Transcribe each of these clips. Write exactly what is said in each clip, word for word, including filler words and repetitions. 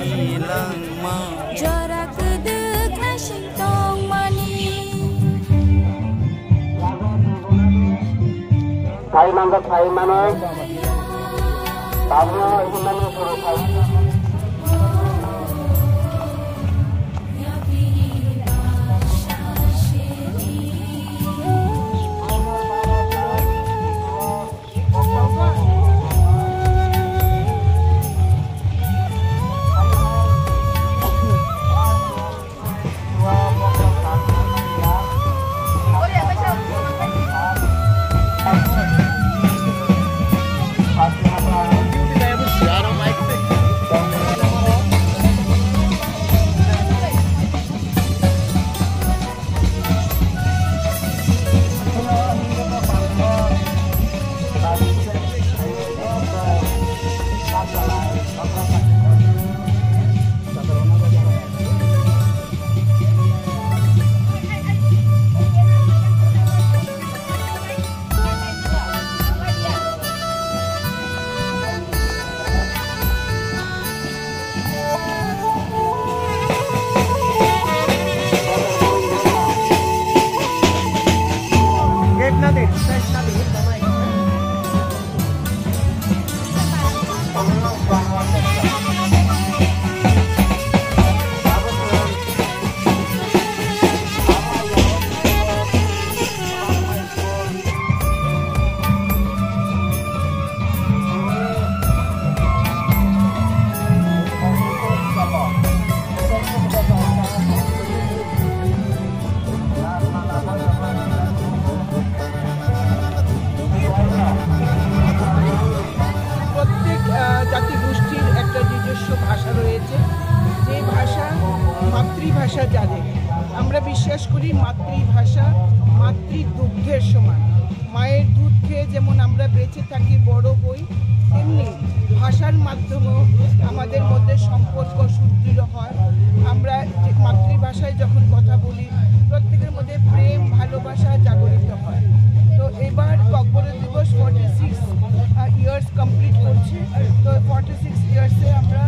Langma. Jora kwdwk naising tongmani. Sai mangkha, sai mano. Tabukno himnani suru sai. প্রত্যেক, আহ, জাতিগোষ্ঠীর একটা নিজস্ব ভাষা রয়েছে, যে ভাষা মাতৃভাষা জানে। আমরা বিশ্বাস করি মাতৃভাষা মাতৃদুগ্ধের সমান। মায়ের দুধ খেয়ে যেমন আমরা বেঁচে থাকি, বড় হই, তেমনি ভাষার মাধ্যমেও আমাদের মধ্যে সম্পর্ক সুদৃঢ় হয়। আমরা যে মাতৃভাষায় যখন কথা বলি, প্রত্যেকের মধ্যে প্রেম, ভালোবাসা জাগরিত হয়। তো এবার ককবরক দিবস ফর্টি সিক্স ইয়ার্স কমপ্লিট করছে। তো ফর্টি সিক্স ইয়ার্সে আমরা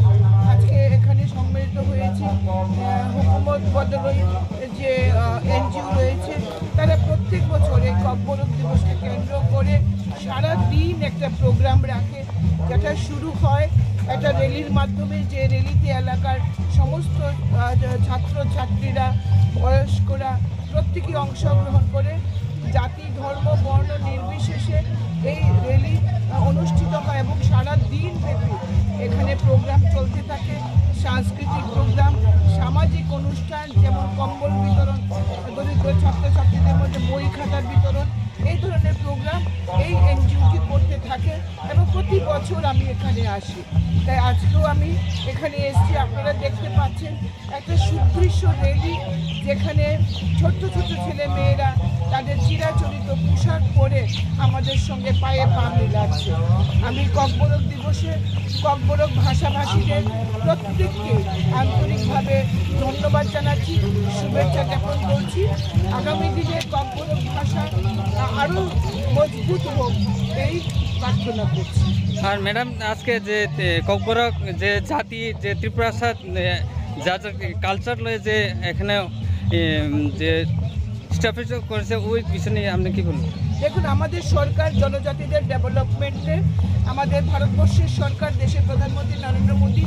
আজকে এখানে সম্মিলিত হয়েছি। আহ, হুকুমত বদলই যে, আহ, এনজিও রয়েছে, তারা প্রত্যেক বছর এই ককবরক দিবসকে কেন্দ্র করে সারা দিন একটা প্রোগ্রাম রাখে, যেটা শুরু হয় একটা র্যালির মাধ্যমে, যে র্যালিতে এলাকার সমস্ত, আহ, যে ছাত্র ছাত্রীরা, বয়স্করা প্রত্যেকে অংশগ্রহণ করে। জাতি, ধর্ম, বর্ণ নির্বিশেষে এই র্যালি, আহ, অনুষ্ঠিত হয় এবং সারা দিন ব্যাপী এখানে প্রোগ্রাম চলতে থাকে। সাংস্কৃতিক প্রোগ্রাম, সামাজিক অনুষ্ঠান, যেমন কম্বল বিতরণ, দরিদ্র ছাত্রছাত্রীদের মধ্যে বই খাতা বিতরণ, এই ধরনের প্রোগ্রাম এই এনজিওটি করতে থাকে এবং প্রতি বছর আমি এখানে আসি। তাই আজকেও আমি এখানে এসেছি। আপনারা দেখতে পাচ্ছেন একটা সুদৃশ্য র্যালি, যেখানে ছোট্ট ছোট্ট ছেলে মেয়েরা তাদের চিরাচরিত পোশাক পরে আমাদের সঙ্গে পায়ে পা মিলাচ্ছে। আমি ককবরক দিবসে ককবরক ভাষাভাষীদের প্রত্যেককে আন্তরিকভাবে ধন্যবাদ জানাচ্ছি, শুভেচ্ছা জ্ঞাপন করছি। আগামী দিনে ককবরক ভাষা আরও মজবুত হোক, এই প্রার্থনা করছি। আর ম্যাডাম, আজকে যে, এ, ককবরক যে জাতি, যে ত্রিপুরা সা-, এ, যা যা কালচার লয়ে যে এখানে, এ, যে স্ট্যাবলিশ করেছে, ওই বিষয় নিয়ে আপনি কি বলবেন? দেখুন, আমাদের সরকার জনজাতিদের ডেভেলপমেন্টে, আমাদের ভারতবর্ষের সরকার, দেশের প্রধানমন্ত্রী নরেন্দ্র মোদী,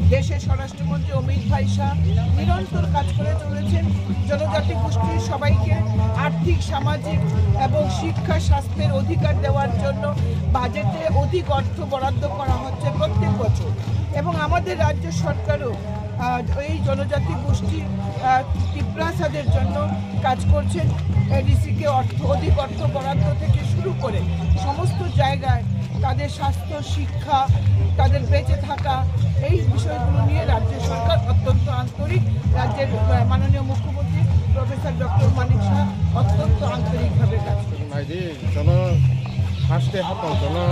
দেশের স্বরাষ্ট্রমন্ত্রী অমিত ভাই শাহ নিরন্তর কাজ করে চলেছেন। জনজাতি গোষ্ঠীর সবাইকে আর্থিক, সামাজিক এবং শিক্ষা, স্বাস্থ্যের অধিকার দেওয়ার জন্য বাজেটে অধিক অর্থ বরাদ্দ করা হচ্ছে প্রত্যেক বছর। এবং আমাদের রাজ্য সরকারও, আহ, এই জনজাতি গোষ্ঠী, আহ, তিপ্রাসাদের জন্য কাজ করছেন। এডিসিকে অর্থ, অধিক অর্থ বরাদ্দ থেকে শুরু করে সমস্ত জায়গায় তাদের স্বাস্থ্য, শিক্ষা, তাদের বেঁচে থাকা, এই বিষয়গুলো নিয়ে রাজ্য সরকার অত্যন্ত আন্তরিক। রাজ্যের, আহ, মাননীয় মুখ্যমন্ত্রী প্রফেসর ডক্টর মানিক সাহা অত্যন্ত আন্তরিকভাবে কাজ করছেন। Naidi, jono haste hapang jono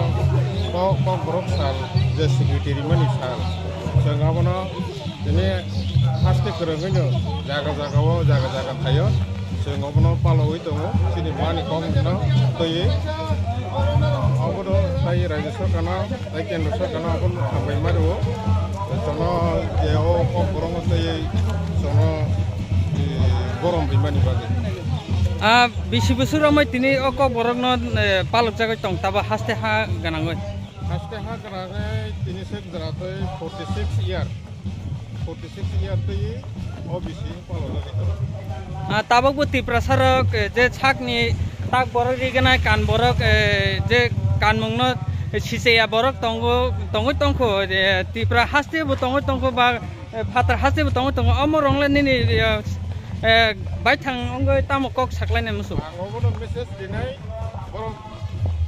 kok, kokborok sal, je secretary mani sal. Chwng abono tini haste kwrwngwi no jaga jaga o, jaga jaga thaio. Chwng obono palwi tongo, chini mani kok no twiwi. Obono tai rajya sarkar no, tai kendra sarkar no obono hambai ma rwo. Jono je o Ah, bisi bwswk romwi tini o kokborokno, eh, palokjagwi tong tabo haste ha gwnangwi? Haste ha gwnangwi tini se jora tei forty six year, forty six year tei o bisi palokjagwi tongo. Ah, tabukbo Tiprasarok, eh, je sakni tak borok riganai kan borok, eh, je kanmungno sicheya borok tongo, tongwi tongkho, eh, Tipra haste bo tongwi tongkho ba Eh, phatar haste bo tongwi tongo, omo rwngla nini, eh, eh, baithang wngwi tamo kok saklainai muchung? Ang obono message rinai, borok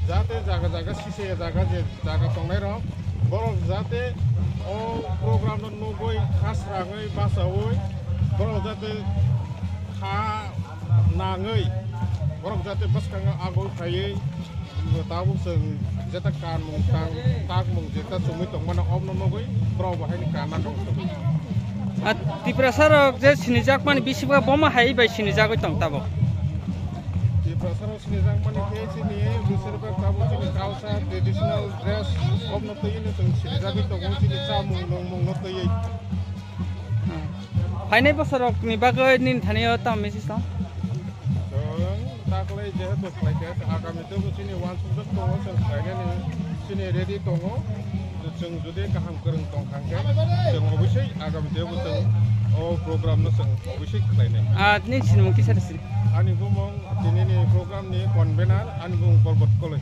jate jaga jaga sise jaga je jaga tongnai rok, borok jate o program no nugwi khasrangwi bachawi borok jate kha nangwi borok jate bwskango agoi phaiwi tabuk chwng jeta kanmung tang takmung jeta chumui tongmano obno nugwi borok bo haini kanna tong tong. Ah, Tiprasa rok je sinijakmani bisingo bomo hai bai sinijagwi tong tabuk. Tiprasa rok sinijakmani khe chini bwswk tabuk chini culture traditional dress obno twiwi no chwng sinijagwi tongo, chini chamung nungmung no twiwi. Phainai bosor rok ni bagwi nini thani o tamo message tong? Chwng taklai jehetu khlaikha, agami tebo chini uansukjak tongo, chwng khlainani chini ready tongo. Chwng jodi kaham kwrwng tong kha khe, chwng obviously agami tebo chwng o program no chwng obviously khlainai. Ah, nini sinimung kisa rwsidi. Ani bumung tini ni program ni convener, ani bumung Porbot Koloi.